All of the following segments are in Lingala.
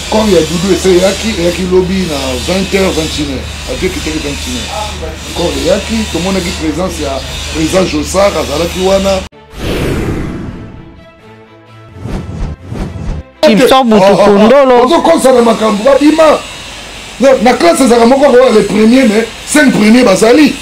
Corps ya Doudou ese eyaki, eyaki lobi na 20h 21h. Avion ekitaki 21h. Corps eyaki, tomonaki présence ya président Jossart azalaki wana. Chipson Butukundolo. Ozokosa na makambo babima. Na classe ezalaka moko akoya le premier mais 5 premiers bazali.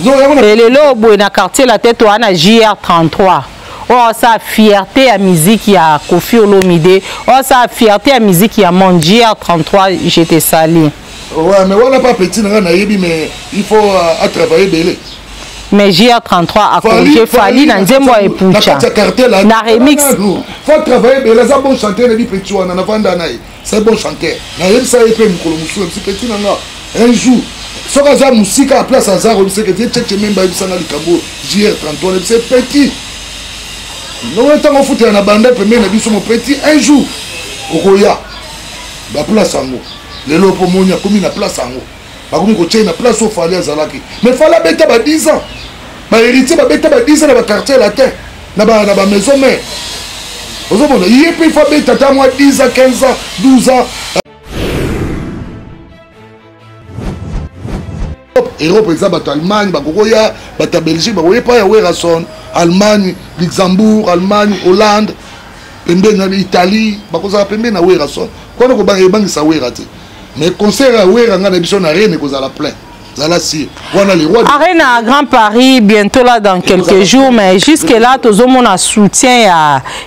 Lelo boye na quartier la tête wana JR 33. Oyo asala fierté ya musique ya Koffi Olomide, oyo asala fierté ya musique ya monde. JR 33, je te salue. Ouais, mais wana pas petit na nga nayebi, mais il faut à travailler belé. Mais JR33 a corrigé Fally na nzembo ya Epucha na remix. Faut travailler belé, aza bon chanteur, nayebi petit wana, navanda na ye, c'est bon chanteur. Nayebisa ye mpe mokolo mosusu, nayebisi petit na nga un jour soki aza mosika ya place aza koyebisa ke tie Tchetche Memba ayebisa nga likambo JR33, nayebisa ye petit ndongo ntango ofutela na banda pembeni na biso mo petit, un jour okoya ba place yango. Lelo mpo moni akomi na place yango, bakomi kotia na place oyo Fally azalaki. Mais Fally abeta ba 10 ans, ba héritier babeta ba 10 ans na ba quartier latin, na ba maison mère. Ozomona ye mpe il faut abeta ata mwa 10 ans, 15 ans, 12 ans. Europe eza bato Allemagne bakokoya, bato ya Belgique bakoya epai ya Werrason, Allemagne, Luxembourg, Allemagne, Hollande, pembeni na Italie, bakozala pembeni na Werrason. Kwana kobanga ebangisa Wera te. Mais concert ya Wera nga na biso na Arena ekozala plein. Zala si wana le roi Arena à Grand Paris bientôt là dans quelques jours, mais jusque là tozomona soutien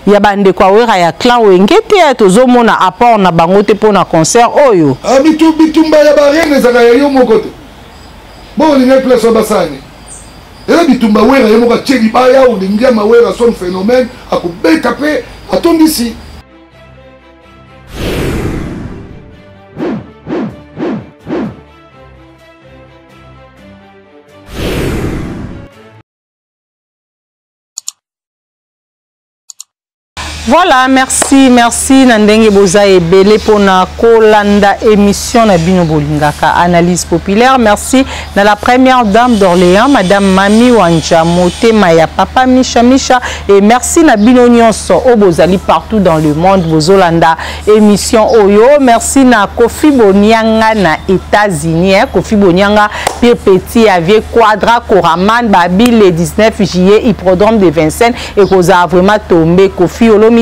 ya bandeko ya Wera ya clan Wenge te, tozomona apport na bango te pona concert oyo. Ah, bitumba ya ba Arena ezaka ya yo moko te. Bon, olingi place wa basani. Eza bitumba Wera ye moko atie libaya, olingi ya Mawera son phénomène akobeta pe atondisi. Voilà, merci, merci na ndenge boza ebele pona kolanda émission na bino bolingaka analyse populaire. Merci na la première dame d'Orléans, madame Mami Wanja Motema ya papa Misha Misha, et merci na bino nyonso o bozali partout dans le monde bozolanda émission oyo. Merci na Kofi Bonianga na États-Unis, hein, Kofi Bonianga Pierre Petit Avier Quadra Koraman Babi le 19 juillet hippodrome de Vincennes et koza vraiment tombé Kofi Olomide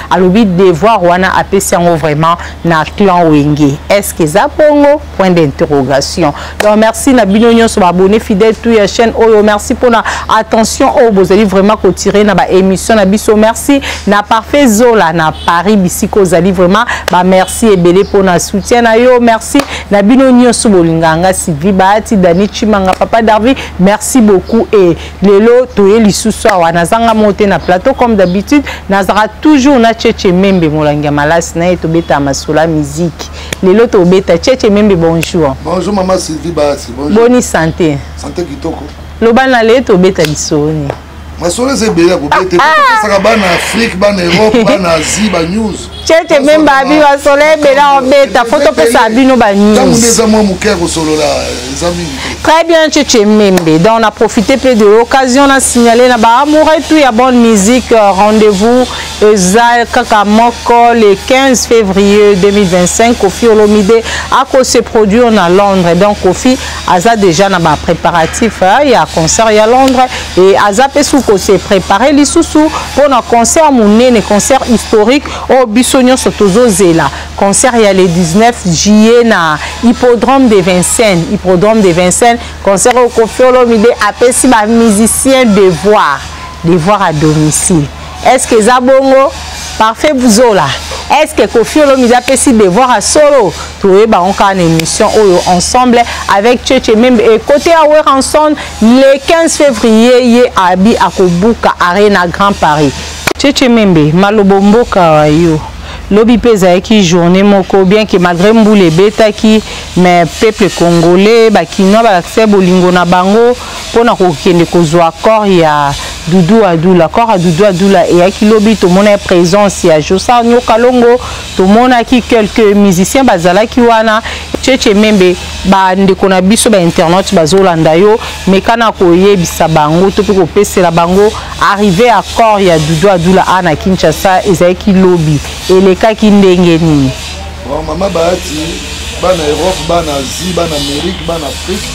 alobi devoir wana apesi yango vraiment na clan Wenge. Est-ce que ça bongo? Point d'interrogation. Donc merci na bino nyonso ba abonné fidèle tout ya chaîne oyo. Merci pour la attention oyo bozali vraiment ko tirer na ba émission na biso. Merci na Parfait Zola na Paris bisiko zali vraiment ba merci ebele pour na soutien na yo. Merci na bino nyonso bolinganga Sylvie Bahati, Dani Chimanga, Papa Darby. Merci beaucoup et lelo toye lisusu awa nazanga mote na plateau comme d'habitude nazaka toujours na Tchetche Membe molangi ya malasi na ye tobeta masolo ya musique. Lelo tobeta Tchetche Membe, bonjour. Bonjour maman Sylvie Bahati, bonjour. Boni santé? Santé kitoko. Loba na lelo tobeta lisoni. Masolo eza ebele ya kobeta, epesaka bana Afrique, bana Europe, bana Asie, ba news. Tchetche Membe abi masolo ebele ya kobeta, faut topesa bino ba news. Ntango nde eza mwa moke ya kosolola, eza mingi te. Très bien Tchetche Membe. Donc on a profité peu de l'occasion, on a signalé na ba amoureux tout ya bonne musique, rendez-vous eza kaka moko le 15 février 2025 Koffi Olomide a ko se produire na Londres. Donc Koffi aza déjà na ba préparatif, hein, ya concert ya Londres et aza pe sou ko se préparer lisusu pour na concert munene, concert historique au biso nyonso tozozela. Concert ya le 19 juillet na Hippodrome de Vincennes, Hippodrome de Vincennes, concert au Koffi Olomide apesi ba musicien devoir, devoir à domicile. Est-ce que eza bongo? Parfait Zola. Est-ce que Koffi Olomide apesi devoir à solo? Toyeba kaka na émission oyo ensemble avec Tchetche Membe. Et côté ya Werrason, le 15 février ye abi akobuka Arena Grand Paris. Tchetche Membe, malobo mboka wa yo. Lobi pe ezalaki journée moko, bien que malgré mbula ebetaki, mais peuple congolais, ba kinois balakisaki bolingo na bango mpona kokende kozwa corps ya Doudou Adoula. Corps ya Doudou Adoula eyaki lobi, tomonaki présence ya Jossart Nyoka Longo, tomonaki quelques musiciens bazalaki wana. Tchetche Membe, bandeko na biso ba internautes bazolanda yo, mekana koyebisa bango to mpe kopesela bango arrivée ya corps ya Doudou Adoula a na Kinshasa ezalaki lobi, elekaki ndenge nini? Bon, mama Bahati, bana Europe, bana Asie, bana Amérique, bana Afrique,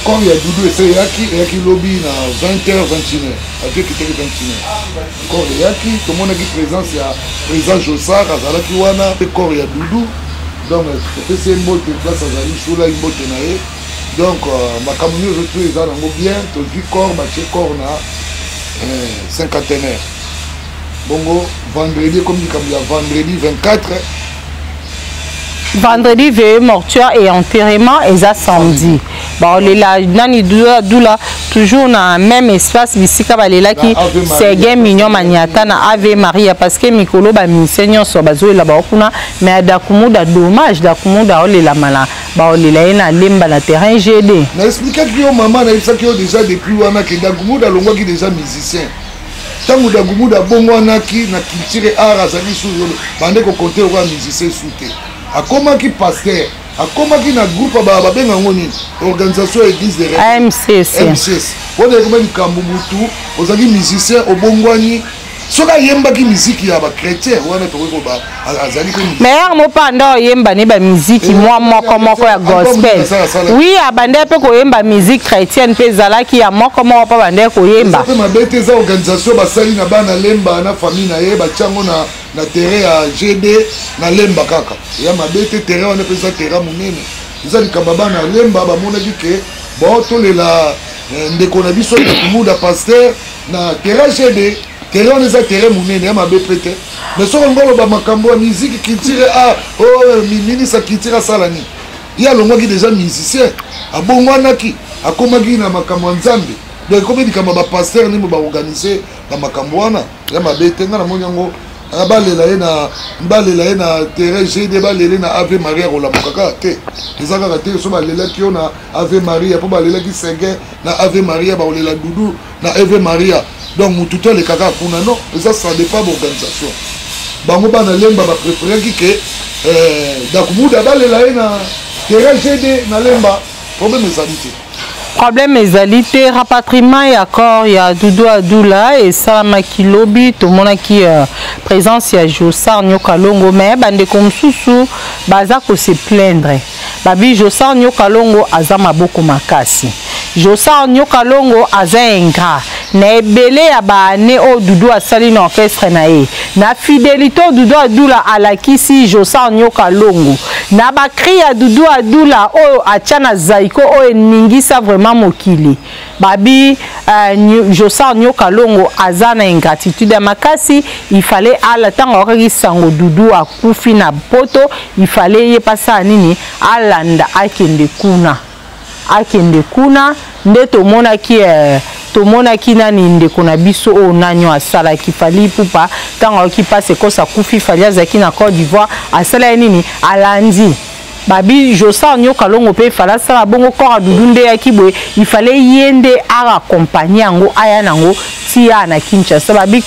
corps ya Doudou ese eyaki lobi na 20h 21h, avion ekitaki 21h. Corps eyaki, tomonaki présence ya président Jossart azalaki wana, pe corps ya Doudou. Donc topesi ye mbote place azali, solaki mbote na ye. Donc makambo nyonso tu eza nango bien, tozwi corps, batie corps na cinquantenaire. Bongo vendredi ekomi likambo ya vendredi 24. Vendredi veillée mortuaire et enterrement eza samedi. Baolela nani Doudou Adoula toujours na même espace bisika balelaki Seguin Mignon Maniata na Ave Maria, parce que mikolo ba musicien nyonso bazolela bao kuna, mais Dakumuda dommage, Dakumuda olela mala baolela ye na Lemba na terrain GD. Na expliquaki yo mama, na yebisaki yo déjà depuis wana ke Dakumuda alongwaki déjà musicien. Ntango Dakumuda abongwanaki na culture et art, azalaki su bande kokonte lokola musicien su te, akomaki pasteur, akomaki na groupe babenga yango nini, organisation ya église de AMCC. MCC. Wana ekoma likambo mutu ozalaki musicien obongwani, soki ayembaki miziki ya bachrétien wana tokoki koba azali mpe Mais yango mopanda oyemba ne bamiziki mwa moko moko ya gospel. Oui, abandaki mpe koyemba musique chrétienne mpe ezalaki ya moko moko mpo abandaki koyemba. Mpe mabe te, eza organisation basali na bana Lemba na famille na ye, batiango na terrain ya GD na Lemba kaka. Ya mabe te, terrain wana mpe eza terrain monene, eza likambo ya bana Lemba. Bamonaki ke bon, tolela ndeko na biso Dakumuda pasteur na terrain GD. Terrain wana eza terrain monene, ya mabe mpe te. Mais soki olingi oloba makambo ya musique, culture, a oyo ministre ya culture asala nini? Ye alongwaki déjà musicien, abongwanaki, akomaki na makambo ya Nzambe. Donc ekomi likambo ya bapasteur ndenge baorganize bamakambo wana, ya mabe te. Ngai namoni yango, balela ye na terrain GD, balele na Ave Maria, kolamuka kaka te. Eza kaka te so balelaki yo na Ave Maria, mpo balelaki Seguin na Ave Maria, bakolela Dudu na Ave Maria. Donc mutu to alekaka kuna, non, eza ça dépend baorganisation. Bango bana Lemba bapréféraki ke Dakumuda balela ye na terrain GD na Lemba. Problème ezali te. Problème ezali te. Rapatriement ya corps ya Doudou Adoula esalamaki lobi, tomonaki présence ya Jossart Nyoka Longo, mais bandeko mosusu baza kose plaindre, babi Jossart Nyoka Longo aza maboko makasi, Jossart Nyoka Longo aza ingrat. Na ebele ya baane oyo Dudu asali na orchestre na ye, na fidélité oyo Dudu Adula alakisi Jossart Nyoka Longo, na bacri ya Dudu Adula oyo atya na Zaiko oyo eningisa vraiment mokili, babi Jossart Nyoka Longo aza na ingratitude ya makasi. Il fallait ala ntango akokaki sango Dudu akufi na Poto, il fallait ye pasala nini, alanda, akende kuna, akende kuna nde tomonaki nani, ndeko na biso oyo nani oyo asalaki Fally Ipupa, ntango ayoki mpasi ekosi akufi, Fally azalaki na Côte d'Ivoire, asala ye nini, alandi. Babi Jossart Nyoka Longo mpe ifale asala bongo. Corps ya Dudu nde eyaki boye, ifale ye nde aaccompagne yango, aya nango tia na Kinshasa. Babi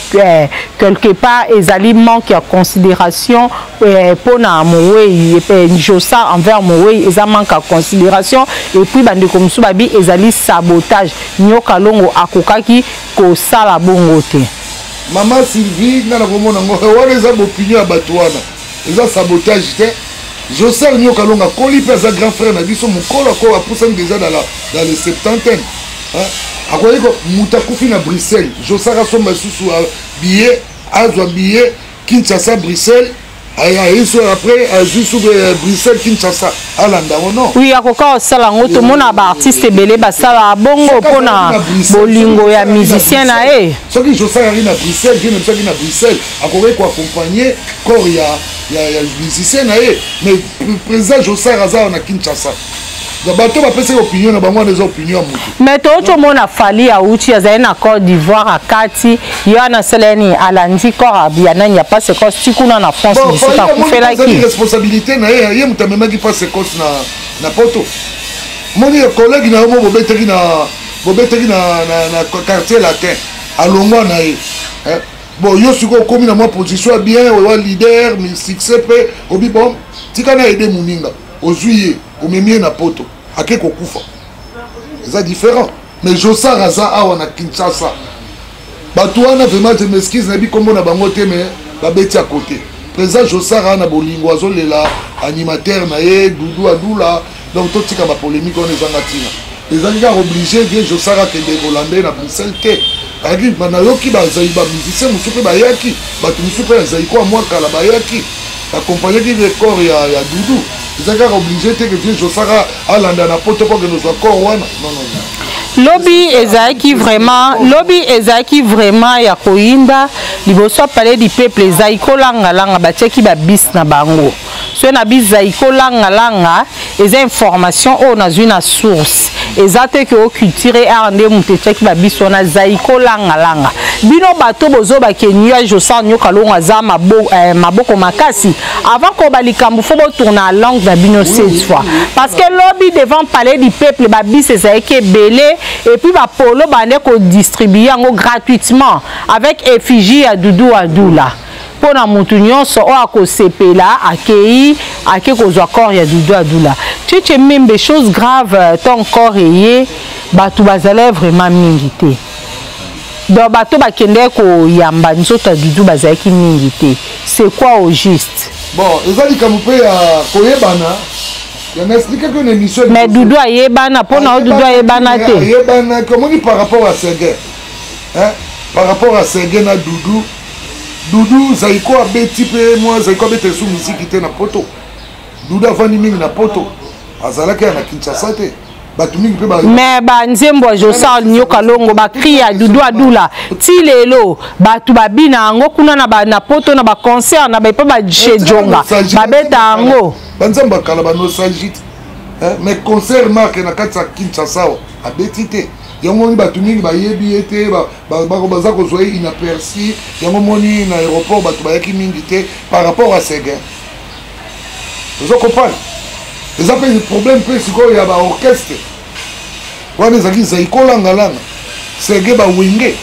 quelque part ezali manque ya considération mpona mowei Jossart envers mowei, eza manque ya considération. Et puis bandeko mosusu babi ezali sabotage, Nyoka Longo akokaki kosala bongo te. Mama Sylvie, nga nakomona ngo wana eza boopinion ya bato wana, eza sabotage te. Jossart Nyoka Longo akoli mpe aza grand frère na biso, mokolo ako apusani déjà dans les septantaine. Akoki moto akufi na Bruxelles, Jossart asomba lisusu billet, azwa billet Kinshasa Bruxelles, aye so après azwi su Bruxelles Kinshasa, alanda yango, non. Oui, akoka kosala yango. Tomona baartiste ebele basala bongo mpona bolingo ya musicien na ye. Soki Jossart aki na Bruxelles, vie na biso aki na Bruxelles, akoki koaccompagne corps ya musicien na ye. Mais président Jossart aza na Kinshasa. Bato bapesaki opinion na bango wana, eza opinion ya motu. Mais touti omona Fally auti, azali na Côte d'Ivoire, akati ye wana, asala nini, alandi corps ya nani, ya Pasekos, ti kuna na France bisika akufelaki. Responsabilité na ye, ye moto amemaki Pasekos na Poto. Moni collègue na yo mo bobetaki na Quartier Latin, alongwa na ye. Bon, yo sikoyo okomi na mwa position ya bien, owa leader, succès mpe obi, bon, tika na aide moninga. Ozwi ye, omemi ye na poto, ake kokufa, eza différent. Mais Josar aza awa na Kinshasa. Bato wana, vraiment, je m'excuse, nayebi nkombo na bango te, mais babeti ya côté. Président Josar aza na bolingo, azolela animateur na ye Dudu Adula. Donc totika bapolémique wana ezanga ntina. Ezalaki kaka obligé vieux Josar akende kolanda ye na Bruxelles te. Ayaki, nayoki bazali bamusicien mosusu mpe bayaki, bato mosusu mpe azali kwa mwa kala bayaki, baaccompagnaki le corps ya Dudu. Ezalaki kaka obligé te ke vieux Josar alanda na poto mpo akende ozwa corps wana. Non, non, non. Lobi ezalaki vraiment, lobi ezalaki vraiment ya koyinda liboso ya Palais du Peuple. Ezali kolangalanga, batiaki babus na bango. Soki na bizali kolangalanga, eza information oyo nazwi na source, eza te ke oculture art nde moto etiaki babus wana. Ezali kolangalanga. Bino bato bozobake nuage, Josar Nyoka Longo aza maboko makasi. Avant koba likambo, fo botourna langue na bino cette fois, parce que lobi devant Palais du Peuple, babus ezalaki ebele et puis bapolo bande kodistribue yango gratuitement avec effigie ya Dudu Adula, mpo na motu nyonso oyo akosepela akei, ake kozwa corps ya Dudu Adula. Tchetche Membe, chose grave, to encore eye bato bazali vraiment mingi te. Donc bato bakendeki koyamba nzoto ya Dudu bazalaki mingi te. C'est quoi au juste? Bon, eza likambo mpe ya koyebana, ya na expliquaki na émission. Mais Dudu ayebana. Mpo na o Dudu ayebana te. Ayebanaki. Omoni, par rapport à Seguin, hein? Par rapport à Seguin na Dudu, Dudu Zaiko abeti mpe mwa Zaiko abeta esu miziki te na poto. Dudu avandi mingi na poto, azalaki ya na Kinshasa te. Bato mingi mpe Mais banzembo ya Josar Nyoka Longo, bacri ya Dudu Adula, ti lelo bato babina yango kuna na poto, na baconcert na baepa bajejonga, babeta yango. Banzembo ya kala, banostalgie te, mais concert marke na kati ya Kinshasa awa abeti te. Yango moni bato mingi bayebi ye te, baza kozwa ye inaperçu. Yango moni na aéroport bato bayaki mingi te par rapport à Seguin. Ozo comprendre, eza mpe problème mpe sikoyo ya baorchestre wana ezalaki Zaiko-Langalanga, Seguin, bawenge.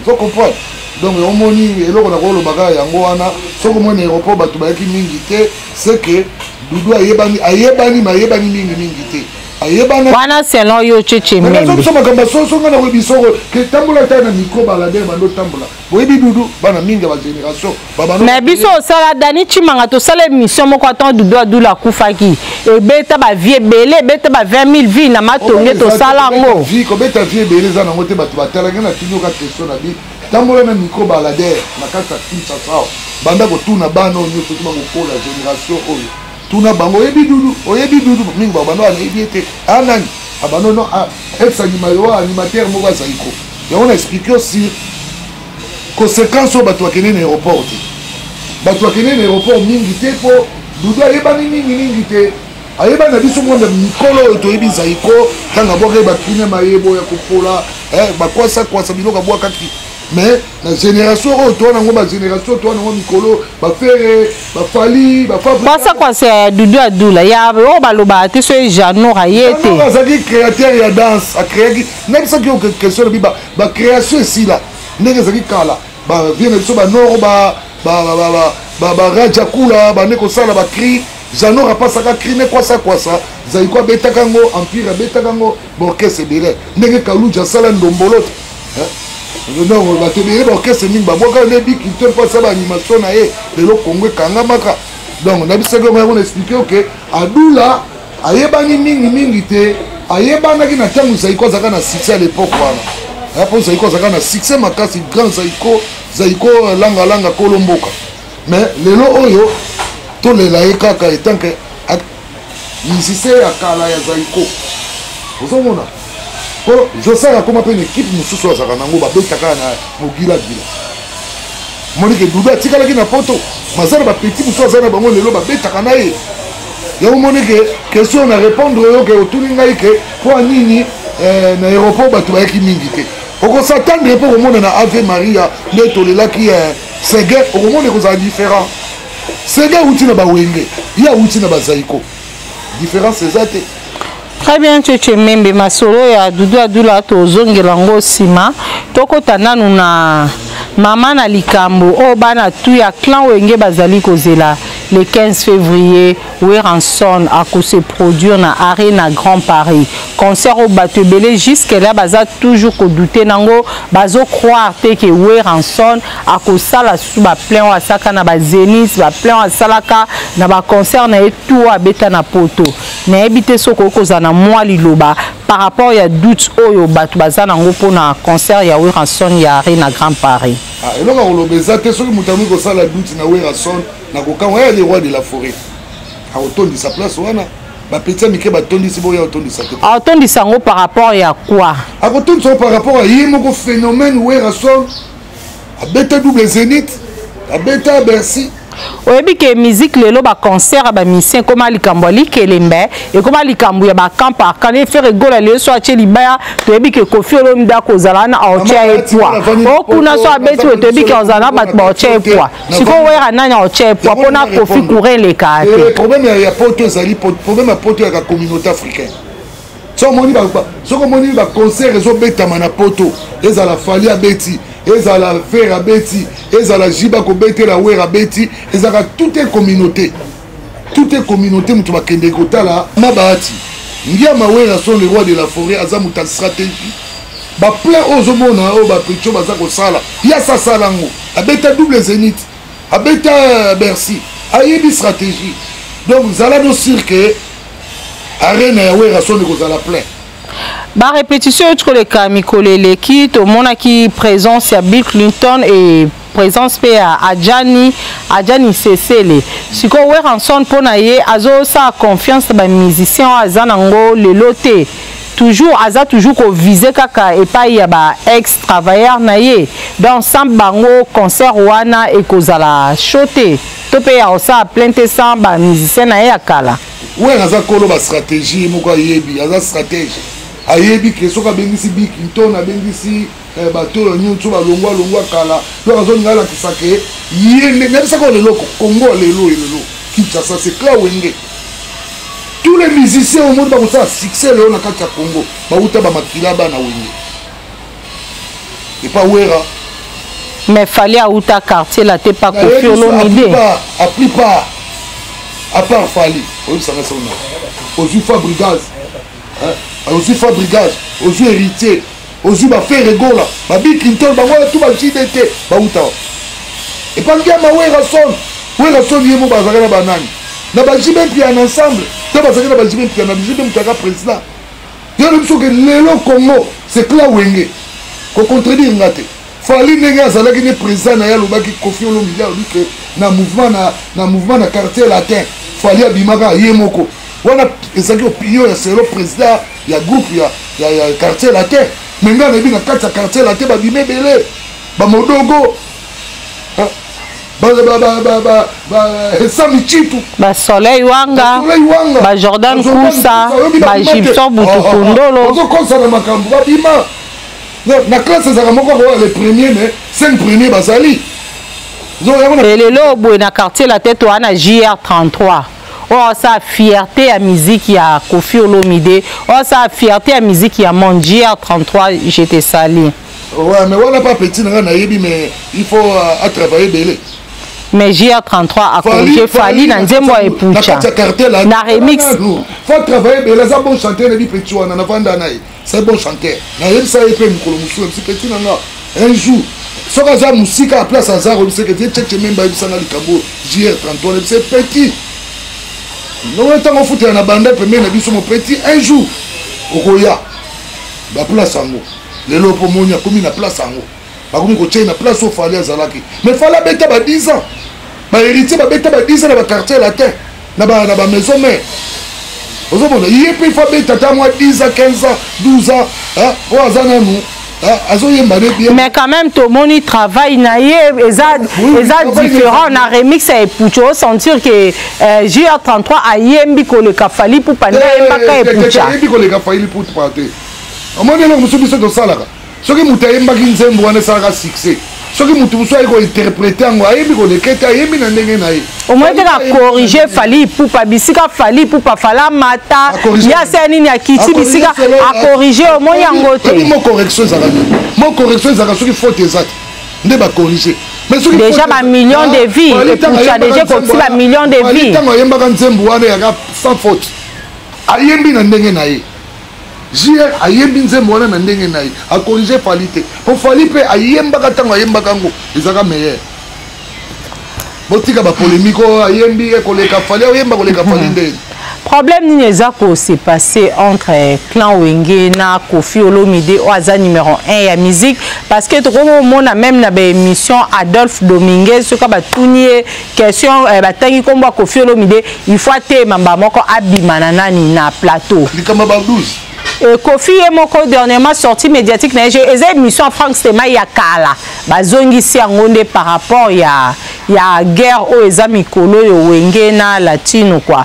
Ozo comprendre? Donc omoni, eloko na koloba kaka yango wana. Soki omoni aéroport bato bayaki mingi te, c'est que Dudu ayebani, ayebani, mais ayebani mingi mingi te. Ayebana. Wana selon yo, Tchetche Membe. Biso makambo soso, nga na koyebi soko ke tambola ta na micro baladeur, bando tambola, boyebi Dudu, bana mingi ya bagénération. Mais biso osala Dani Chimanga, tosala émission moko atan Dudu Adula akufaki, ebeta bavie ebele, ebeta ba 20 000 vues na Matonge, tosala yango. Kobeta vues ebele eza nango te. Bato batalaki na tuni oka question na bi tambola na micro baladeur na kati ya Kinshasa, banda kotuna bana oyo nyonso tuma kokola, génération oyo, tuna bango: "Oyebi Dudu? Oyebi Dudu?" Mingi babando anayebi ete anani abando no ex animateur moko azali ko yango. Na explique yo sur conséquence oyo bato bakende na aéroport te. Bato bakende na aéroport mingi te mpo Dudu ayebani mingi mingi te. Ayebani na biso mwanda mikolo oyo toyebi Zaiko, ntango abwakaki bakine mayebo ya kopola, bakwasakwasa biloko abwakaki. Mais na génération oyo toa nango, bagénération toa nango mikolo, baFerre, baFally. Kwasakwasa ya Dudu Adula ya oyo balobaka te, so Janor aye te. Azalaki créateur ya danse, acréaki. Nayebisaki yo question na bi bacréation esila ndenge ezalaki kala. Bavie na biso banoro, baraja kula bande kosala bacri. Janor apasaka cri ne kwasakwasa, Zaiko abetaka yango, Empire abetaka yango, baorchestre ebele ndenge Kaluji asala ndombolo te. Donc bato ebele, baorchestre mingi babwaka nde biki te mpo asala baanimation na ye. Lelo Kongo ekangamaka. Donc nabisaki yango, yango na explique oke Adula ayebani mingi mingi te. Ayebanaki na ntango Zaiko azalaka na succès à l'époque wana, mpo Zaiko azalaka na succès makasi, grand Zaiko, Zaiko Langalanga, kolo mboka. Mais lelo oyo tolela ye kaka etant que musicien ya kala ya Zaiko. Ozomona, mpo Josar akoma mpe na équipe mosusu azalaka nango, babetaka na mogilagila. Monike Dudu atikalaki na poto, maza na bapeti mosusu aza na bango lelo, babetaka na ye. Yango moni ke question na répondre oyo ke otuni ngai ke mpo nini na aéroport bato bayaki mingi te, okos'attendre mpo komona na Ave Maria nde tolelaki Seguin, okomona ekozala différent. Seguin awuti na bawenge, ye awuti na bazaiko, différence eza te. Très bien, Tchetche Membe. Masolo ya Dudu Adula, tozongela yango nsima. Tokɔta nanu na Mama na likambo oyo bana tout ya clan Wenge bazali kozela le 15 février, Werrason ako se produire na Arena Grand Paris. Concert oyo bato ebele jusque là baza toujours ko douter nango, bazo croire te que Werrason akosala susu ba plein oyo asalaka na ba Zenith, ba plein oyo asalaka na ba concert na ye tout oyo abeta na poto. Nayebi te soki okoki kozala na mwa liloba par rapport ya doute oyo bato baza nango mpona concert ya Werrason ya Arena Grand Paris. Ah, eloko ya koloba eza te. Soki moto akoki kosala doute na Werrason, na kokamwa. Ya le roi de la forêt akotondisa place wana. Bapeti ya mike batondisi, boya otondisa te. Akotondisa yango par rapport ya quoi? Akotondisa yango par rapport ya ye moko phénomène Werrason. Abeta double Zénith, abeta Bercy. Oyebi ke musique lelo, baconcert ya bamusicien ekoma likambo ya likelembe, ekoma likambo ya bacamp par camp. Ferre Gola lelo so atie libaya, toyebi ke Koffi Olomide akozala wana, aotia ye poids. Okuna so abeti oyo, toyebi ke ozala na bato baotia ye poids. Sikoyo Wera, nani aotia ye poids mpona Koffi? Courant eleka te. Problème ya poto ezali problème ya poto yaka communauté africaine. Soki omoni baconcert ezobetama na poto, ezala Fally abeti, ezala Ferre abeti, ezala Jiba kobetela, Wera abeti, ezalaka tout est communauté, tout est communauté. Moto bakendeki kotala mabahati ngiama. Werrason, le roi de la forêt, aza moto ya stratégie. Baplein oyo ozomona, oyo bapetio baza kosala, ya sasala yango. Abeta double Zénith, abeta Bercy, ayebi stratégie. Donc zala no sûr que Arena ya Werrason ekozala plein. Barépétition euti koleka mikolo eleki, tomonaki présence ya Bill Clinton et présence mpe ya Adjani Sesele. Sikoyo Werrason, mpo na ye, azosala confiance na bamusicien oyo aza nango lelo te? Toujours aza toujours koviser kaka epai ya ba ex travailleur na ye. Donc sans bango, concert wana ekozala chaud te, to mpe ya kosala plein te sans bamusicien na ye ya kala. Wera aza kolo bastratégie, ye moko ayebi, aza stratège. Ayebi ke soki abengisi Bill Clinton, abengisi bato oyo nyonso balongwa longwa kala, donc azolinga alakisa ke ye nde nayebisaka lelo Congo lelo, lelo Kinshasa, c'est clan Wenge. Tous les musiciens omoni bakosala succès lelo na kati ya Congo, bauta bamakila bana Wenge epa Wera. Mais Fally auta Quartier Latin pa Koffi Olomide. A plupart, à part Fally, oyebisanga sona, ozwi Fabregas, ozwi Fabregas, ozwi Héritier, ozwi baFerre Gola, baBill Clinton, bango wana tu baJDT bauta epa ngiama Werrason. Werrason ye mo bazalaka na banani, na baJB Mpiana ensemble te, bazalaki na baJB Mpiana. JB moto aka président. Yo lobi soki lelo Congo c'est clan Wenge, kocontredire nga te. Fally, ndenge azalaki ne président na ye alobaki, Koffi Olomide alobi ke na mouvement na mouvement na Quartier Latin, Fally abimaka ye moko. Wana ezalaki opinion ya selo président ya groupe ya Quartier Latin. Mais ngai nayebi na kati ya Quartier Latin babima ebele, bamodogo, Sami Chitu, basoleil Wanga, baJordan Kusa, baGibson Butukundolo. Ozokosana makambo, babima na classe ezalaka moko akoya le premier, mais cinq premier bazali. Elelo boye na Quartier Latin toa na JR 33 oyo asala fierté ya musique ya Koffi Olomide, oyo asala fierté ya musique ya monde. JR 33, je te salue. Ouais, mais wana pa petit na ngai, nayebi, mais il faut atravailler ebele. Mais JR33 acorriger Fally na nzembo ya Epucha na remix. Faut travailler ebele. Aza bon chanteur, nayebi petit wana, navanda na ye, c'est bon chanteur. Nayebisa ye mpe mokolo mosusu, yebisi petit na nga, un jour soki aza mosika ya place aza, koyebisa ke vie Tchetche Memba ayebisanga likambo JR 33. Nayebisa ye: petit, ndongo ntango ofutela na banda pembeni na biso, mo petit, un jour okoya baplace yango. Lelo mpo moni akomi na place yango, bakomi kotia na place oyo Fally azalaki. Mais Fally abeta ba 10 ans, bahéritier babeta ba 10 ans na baQuartier Latin, na bamaison mère. Ozomona ye mpe ifo abeta ata mwa 10 ans, 15 ans, 12 ans, oyo aza nanu azoyemba ne bien. Mais quand même tomoni travail na ye eza différent. Na remix ya Epucha, osentir ke JR33 ayembi koleka Fally Ipupa nde ayembaka Epucha. Ayembi koleka Fally Ipupa te. Omoni eloko mosusu biso tosalaka, soki moto ayembaki nzembo wana esalaka succès, soki moto mosusu ayi kointerpréter yango, ayembi koleka ete ayembi na ndenge na ye. Omoni te acorriger Fally Ipupa bisika Fally Ipupa fala mata ya se nini, akiti bisika acorriger, omoni yango te? Mo correction ezalaka nini? Mo correction ezalaka soki faute eza te. Nde bacorrige. Mais soki déjà ba millions de vues, epucha déjà ekokisi ba millions de vues. Ntango ayembaka nzembo wana yaka sans faute, ayembi na ndenge na ye. JR ayembi nzembo wana na ndenge na ye, acorrige Fally te, po Fally mpe ayembaka, ntango ayembaka yango ezalaka meilleur. Botika bapolémique oyo, ayembi koleka Fally, oyemba koleka Fally ndenge. Problème nini eza kose passer entre clan Wenge na Koffi Olomide oyo aza numéro 1 ya musique? Parce que tokomomona même na baémission, Adolphe Dominguez, soki batuni ye question, batangi nkombo ya Koffi Olomide, il faut ateyema moko abima na nani na plateau. Likambo ba 12. Koffi ye moko, dernièrement sortie médiatique na ye, eza émission Frank Stema ya kala, bazongisi yango nde par rapport ya guerre oyo eza mikolo oyo, Wenge na Latino quoi.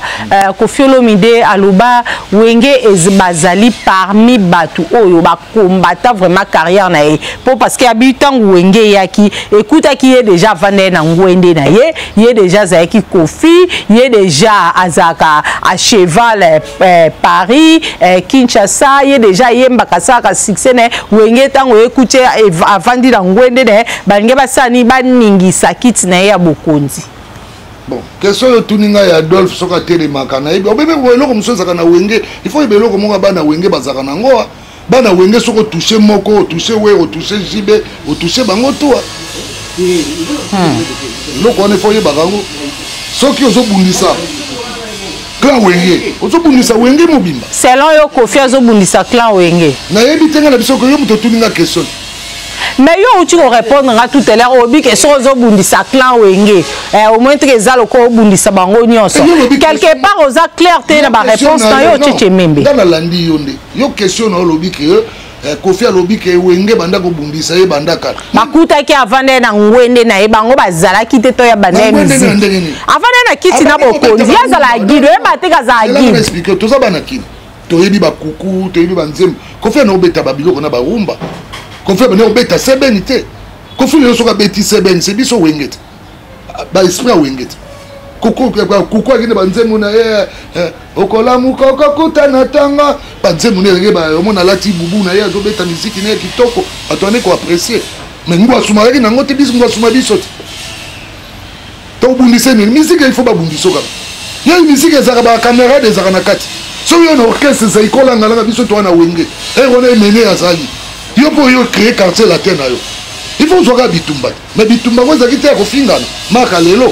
Koffi Olomide aloba Wenge bazali parmi bato oyo bakombata vraiment carrière na ye, po parce que abi ntango Wenge eyaki, ekutaki ye déjà avanda ye na ngwende na ye. Ye déjà azalaki Koffi, ye déjà azalaka à cheval Paris, Kinshasa, ye déjà ayembaka, asalaka succès na ye. Wenge ntango ekuti avandi na ngwende na ye, balingi basala nini? Baningisa kiti na ye ya bokonzi. Bon, question oyo otuni ngai ya Adolphe, soki atelemaka, nayebi obebe eloko mosusu ezalaka na Wenge. Il faut yeba eloko moko, bana Wenge bazalaka nango. Bana Wenge, soki otouche moko, otouche Were, otouche JB, otouche bango tuwa. Eloko wana, il faut oyebaka yango. Soki ozobundisa clan Wenge, ozobundisa Wenge mobimba. Selon yo, Koffi azobundisa clan Wenge? Nayebi te, ngai na biso, yo moto otuni nga question. Mais yo outi korépondre nga tout à l'heure, oyebi ke soki ozobundisa clan Wenge, au moins teke eza lokola obundisa bango nyonso. Quelque part oza clair te na baréponse na yo, Tchetche Membe. Nga nalandi yo nde yo question na yo, olobi ke Koffi alobi ke Wenge banda kobundisa ye banda kala. Bakutaki avanda ye na ngwende na ye, bango bazalaki te to ya banda ye musique, avanda ye na kiti na bokonzi, ye azala guide, oyeba te kazala guide. Explique, toza bana kini, toyebi bakuku, toyebi banzembo. Koffi ana obeta babiloko na barumba, Koffi abandi kobeta sebeni te. Koffi lelo soki abeti sebeni, se biso Wenge te, baesprit ya Wenge te. Kuku akende banzembo na ye, okolamuka okokuta na ntango banzembo na elenge, omona alati bubu na ye, azobeta miziki na ye kitoko, bato ane koapprécier. Mais ngwasuma azalaki nango te, biso ngwasuma biso te. Tobundise nini? Miziki, il faut babundisa kaka ye. Miziki ezalaka bacamarade, ezalaka na kati. Soki yo na orchestre ezali kolangalanga, biso toa na Wenge ere wana emene azali yo mpo yo créer Quartier Latin na yo, il faut ozwaka bitumba te. Mais bitumba yango ezalaki te ya kofingana maka lelo,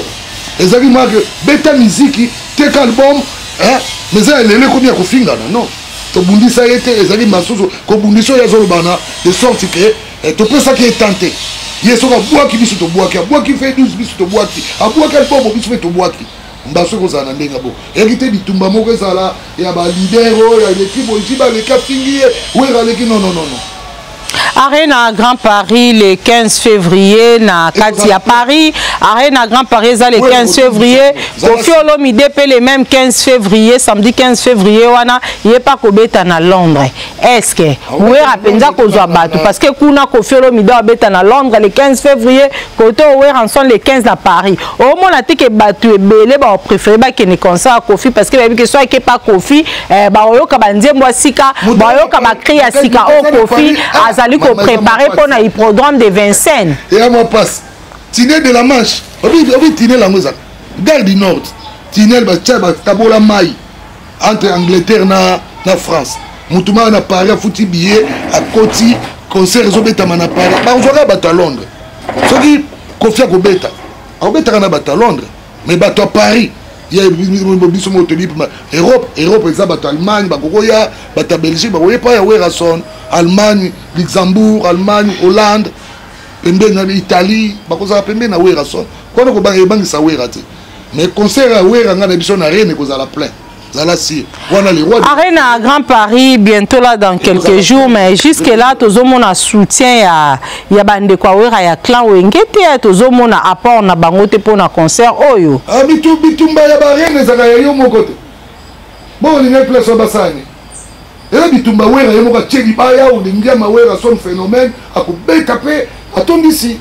ezalaki marke beta miziki, teka album. Mais eza ya lelo ekomi ya kofingana. Non, tobundisa ye te, ezalaki masusu kobundisa oyo azoloba na de sorte ke topesaki ye tan te. Ye soki abwaki biso, tobwaki, abwaki V12, biso tobwaki, abwaki album, biso mpe tobwaki. Mbaso ekozala na ndenge bo eyaki te. Bitumba moko ezala ya baleader oyo aleki boye, JB aleki afingi ye, Wera aleki, non, non, non, non. Arena Grand Paris le 15 février, na kati ya Paris, Arena Grand Paris eza le 15 février. Koffi Olomide mpe le même 15 février, samedi 15 février wana, ye pa kobeta na Londres. Est ce que Wera mpenza kozwa bato? Parce que kuna Koffi Olomide abeta na Londres le 15 février, kote Werrason le 15 na Paris, omona te ke bato ebele baopréféré bakende concert ya Koffi, parce que bayebi ke so ake pa Koffi, baoyoka banzembo ya sika, baoyoka bacri ya sika oyo Koffi azali koprépare mpona hippodrome de Vincennes. Eya mwa passe tunnel de la Manche, obi tunnel yango ezaka gare du Nord, tunnel batia bakabola mai entre Angleterre na France. Motu moko na Paris afuti billet, akoti concert ezobetama na Paris, bakozwaka bato ya Londres. Soki Koffi akobeta, akobetaka na bato ya Londres, mais bato ya Paris ye biso moko toyebi Europe. Europe eza bato Allemagne bakokoya, bato ya Belgique bakoye pa ya Werrason, Allemagne, Luxembourg, Allemagne, Hollande, pembeni na Italie, bakozala pembeni na Werrason. Kwana ebangisa Wera te. Mais concert ya Wera, ngai na biso na Arena ekozala plein, zala sûr wana, le roi. Arena Grand Paris bientôt là, dans quelques jours. Mais jusque là tozomona soutien ya bandeko ya Wera, ya clan Wenge te, tozomona apport na bango te mpona concert oyo. Ah, bitumba ya baarena ezalaka ya yo moko te. Bo olingai place oyo basani eza bitumba. Wera ye moko atie libaya, olingi ama Wera son phénomène akobeta mpe atondisi.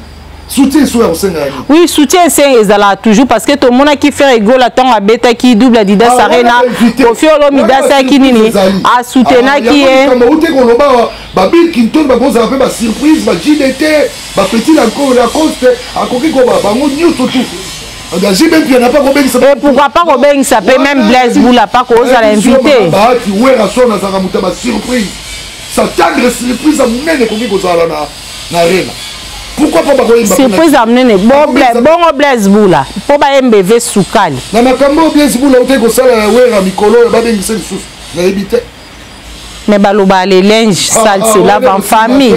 Soutien so ya kosenga ya nini? Oui, soutien esenga ezalaka toujours, parce que tomonaki Ferre Gola ntango abetaki double Adidas Ah, Arena. wana invité. Koffi Olomide Wana asalaki surprise nini? ezali. Asoutenaki Ah, ye. yango likambo outi koloba awa, babill Clinton bakozala mpe basurprise, ba JDT, bapetit Lacoste akoki koba bango nyonso tu. JB Mpiana mpe akobengisa. Et pourquoi pas kobengisa mpe même Blaise Bula, pa kozala invité? Bahati, Werrason azalaka moto ya basurprise, s'attendre surprise ya monene ekoki kozala na Arena. Pourquoi pas bakoyemba? Surprise ya monene, bongo Blaise Bula mpo bayemba eve sukali. Na makambo oyo Blaise Bula otaki kosala ya Wera mikolo oyo, babengisa lisusu, nayebi te. Mais baloba le linge sale se lave en famille.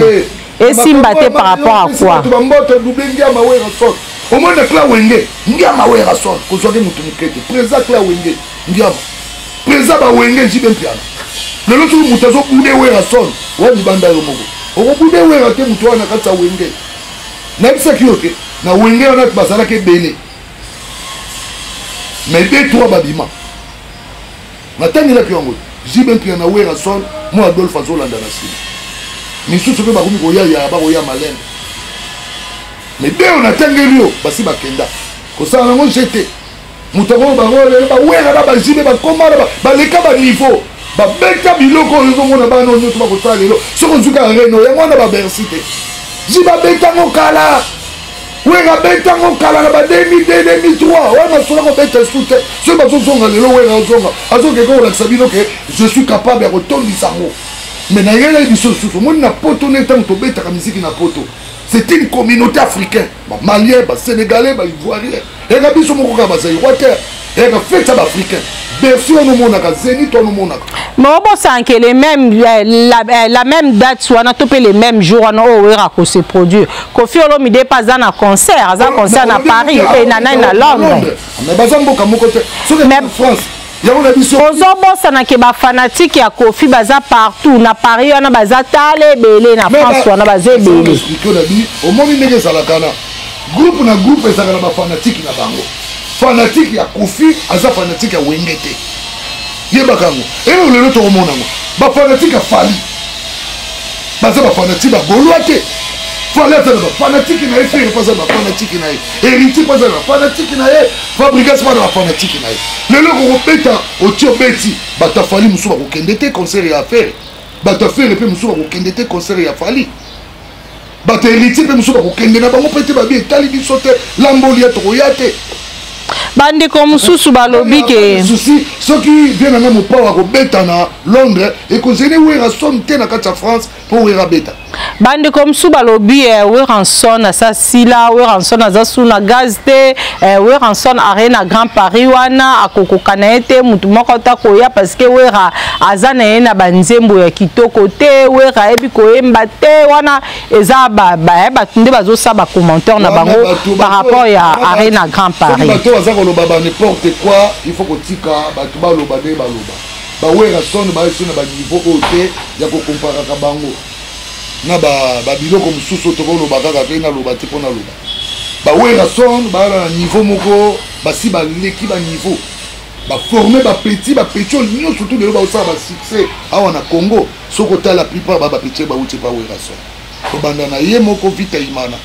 Esimba te par rapport à quoi? Bato bambote double ngiama Werrason. Omoni na clan Wenge, ngiama Werrason kozwaki motu moke te. Président clan Wenge ngiama, président bawenge JB Mpiana. Lelo soki moto azobude Werrason wa libanda, yo moko okobude Wera te. Moto wana na kati ya Wenge, nayebisaki yo te, na Wenge wana bazalaki ebele, mais deux trois babima. Natangelaki yango: JB Mpiana, Werrason, mo Adolphe azolanda na nsima. Misusu mpe bakomi koya ya bakoya malembe, mais de oyo natangeli yo basi bakenda kosala nango jete. Moto yango bango lelo bawera na baJB bakoma na baleka baniveau, babeta biloko oyo ozomona bana oyo nyonso bakosala lelo. Soki ozwika Arena yango wana, baBercy te, JB abetango kala, Wera abetango kala na ba 2002, 2003 wana. Sola kobeta esu te. Soki bazozonga lelo, Wera azonga, azokeke kolakisa bino ke je suis capable ya kotondisa yango. Mais nayelaki biso lisusu, omoni na poto nde ntango tobetaka miziki na poto, c'est une communauté africaine, bamalien, basénégalais, baivoirien, eka biso moko kaka bazaïrois te, eka fête ya baafricain. Bercy wana omonaka, Zénith wana omonaka. Mais obosanke les mêmes la même date wana to mpe les mêmes jours wana oyo Wera kose produire, Koffi Olomide mpe aza na concert, aza concert na Paris e na nani, na Londres. Mais baza mboka moko te. Soki Mais- na France yango na biso. Ozobosana ke bafanatike ya Koffi baza partout. Na Paris wana baza tala ebele, na France wana baza ebele. Expliquer na bi, omoni ndenge ezalaka na groupe, na groupe ezalaka na bafanatike na bango. Fanatike ya Koffi aza fanatike ya Wenge te, yebaka yango. Elo lelo tokomona yango, bafanatike ya Fally baza bafanatike bagaulois te. Fally aza na bafanatike na ye, Ferre mpe aza na bafanatike na ye, Héritier mpe aza na bafanatike na ye, Fabregas mpe aza na bafanatike na ye. Lelo kokobeta oti obeti, bato ya Fally mosusu bakokende te concert ya Ferre, bato ya Ferre mpe mosusu bakokende te concert ya Fally, bato ya Héritier mpe mosusu bakokende na bango mpe te. Babi etali biso te, lamboli ya tokoya te. Bandeko mosusu balobi ke Susi soki vie nanga mopawa akobeta na Londres, ekozeli Werrason te na kati ya France mpo Wera beta. Bandeko mosusu balobi Werrason aza sila, Werrason aza su na gaz te, Werrason Arena Grand Paris wana akokoka na ye te, motu moko ta koya, parce que Wera aza na ye na banzembo ya kitoko te, Wera ayebi koyemba te. Wana eza bato nde bazosala bacommentaire na bango par rapport ya Arena Grand Paris. Bato baza koloba ba n'importe quoi. Il faut kotika bato baloba nde baloba. BaWerrason baesi na baniveau oyo te ya kokomparaka bango na babiloko mosusu oyo tokoloba kaka mpe naloba te mpo naloba. BaWerrason baa na niveau moko, basi baleki baniveau, baforme bapetit, bapetit oyo nyonso tu lelo baosala basuccès awa na Congo. Soki otala, plupart ba bapetit bauti pa Werrason. Kobanda na ye moko Vita Imana,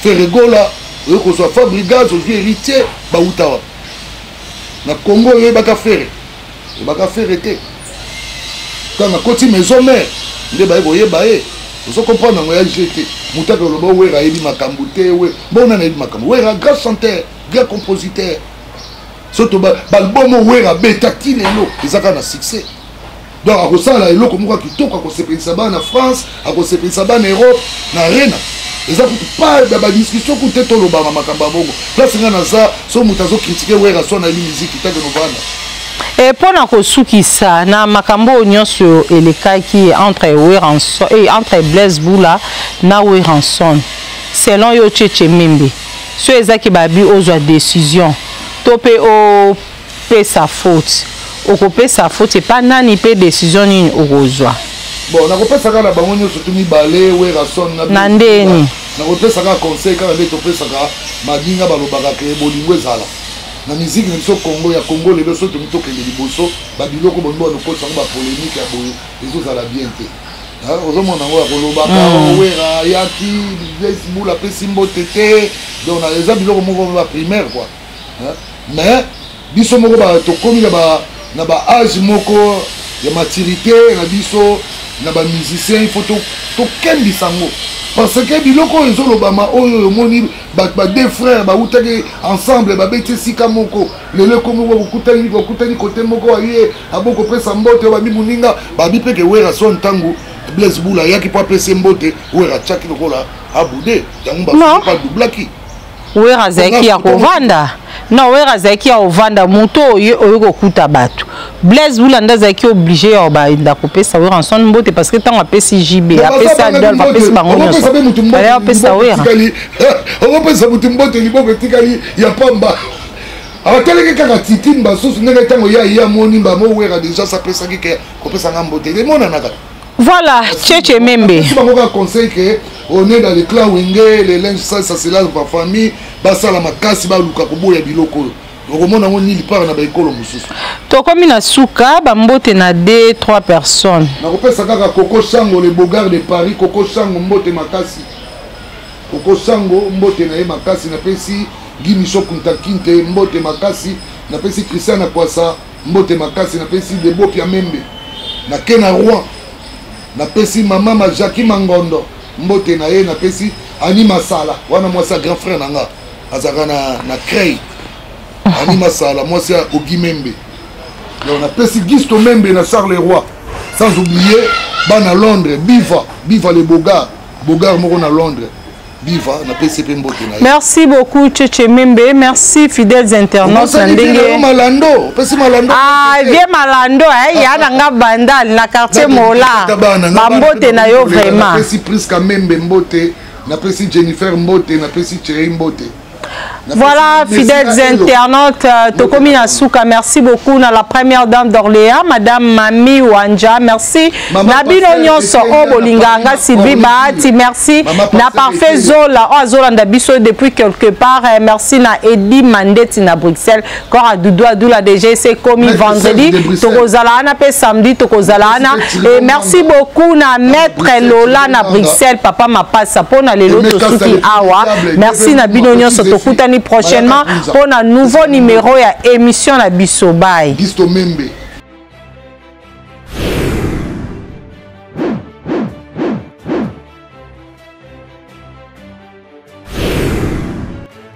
Ferre Gola, oyo kozwa Fabregas, ozwi Héritier, bauta wapi na Congo? Oyo oyebaka Ferre, oyebaka Ferre te. Ntango akoti Maison Mère nde baye koyeba ye. Ozo comprendre yango ya gt moto ake oloba Wera ayebi makambo te. We mbona nayebi makambo. Wera grand chanteur, grand compositeur. So to baalbum oyo Wera abeta ti lelo eza kaka na succès. Donc akosala eloko moko ya kitoko, akosepelisa bana na France, akosepelisa bana Europe na Arena. Eza kutu pa badiscussion kutu te, tolobaka makambo ya bongo. Place ngai naza, so moto azocritiquer Wera so nayebi miziki take novanda. E mpo na kosukisa na makambo oyo nyonso elekaki entre Werrason e entre Blaise Bula na Werrason, selon yo Tchetche Membe, so ezaki babi ozwa décision to mpe opesa faute, okopesa faute epa nani mpe décision nini okozwa? Bon, nakopesa kaka na bango nyonso tu mibale, Werrason na ndeni. Nakopesa kaka conseil kaka nde topesaka maninga. Balobaka ke bolingo ezala na miziki na biso Congo ya Congo. Lelo so tomi tokende liboso, babiloko bolingo banokotisa yango, bapolémique ya boye ezozala bien te. Ozomona yango ya kolobaka Wera ayaki, Blaise apesi mbote te. Donc eza biloko moko baprimaire quoi. Mais biso moko tokomi na baâge moko ya maturité na biso na bamusicien, il faut tokembisa yango, parce que biloko oyo ezolobama oyo omoni bato ba deux frères bautaki ensemble, babeti esika moko, lelo ekomi bakutani, bakutani kote moko, aye abokopesa mbote, babi moninga babi mpe ke Wera so ntango Blaise Bula ayaki mpo apesa mbote, Wera atiaki lokola abude yango badoublaki. Wera azalaki ya kovanda, non, Wera azalaki ya kovanda. Moto oyo oyo kokuta bato, Blaise Bula nde azalaki obligé ya banda kopesa Werrason mbote, parce que ntango apesi JB, apesi Adolphe, apesi bango nyonso, apesa Wera. Okopesa motu mbote, liboko etikali ya pamba, ateleki kaka titine basusu ndenge ntango ya ye amoni bango, Wera déjà sapesaki ke kopesanga mbote emonanaka. Voilà, Tchétché Membe. Bango kaka conseil ke on est dans le clan Wenge, les linges ça ça c'est là ma famille, basala makasi, baluka koboya biloko oyo okomona yango nili part na baekolo mosusu. Tokomi na suka, bambote na 2 3 personnes. Nakopesa kaka Koko Sango, le bogard de Paris. Koko Sango, mbote makasi. Koko Sango, mbote na ye makasi. Napesi Gimiso Kuntakinte mbote makasi, napesi Christian Akwasa mbote makasi, napesi Debopia Membe nake na Rouen, napesi mama ma Jacki Mangondo mbote na ye, napesi Ani Masala wana, mwasi ya grand frère na nga azalaka na Crey, Ani Masala, mwasi ya Ogi Membe. Donc napesi Gisto Membe na Charles Roi, sans oublier bana Londres, Biva Biva le Bogar, Bogar moko na Londres, Biva, napesi mpe mbote na ye. Merci beaucoup, Tchétché Membe. Merci, fidèles internautes, na ndenge Malando, opesi Malando. Ah, vie Malando, eh, ya na nga Bandal na quartier Mola, bambote na yo vraiment. Napesi Priska Membe mbote, napesi Jennifer mbote, napesi Thierry mbote. Voilà, fidèles internautes, tokomi na suka. Merci beaucoup na la première dame d'Orléans, Madame Mami Wanja. Merci. Na bino nyonso o bolinganga Sylvie Bahati. Merci. Na Parfait Zola, o azolanda biso depuis quelque part. Merci na Eddie Mandeti na Bruxelles. Kora Doudou Adoula déjà c'est commis vendredi. Tokozala wana pe samedi tokozala wana. Et merci beaucoup na Maître Lola na Bruxelles, Papa Mapasa pona lelo tosuki awa. Merci na bino nyonso, tokutani prochainement pour un nouveau numéro ya émission na biso. Bye. Gisto Membe.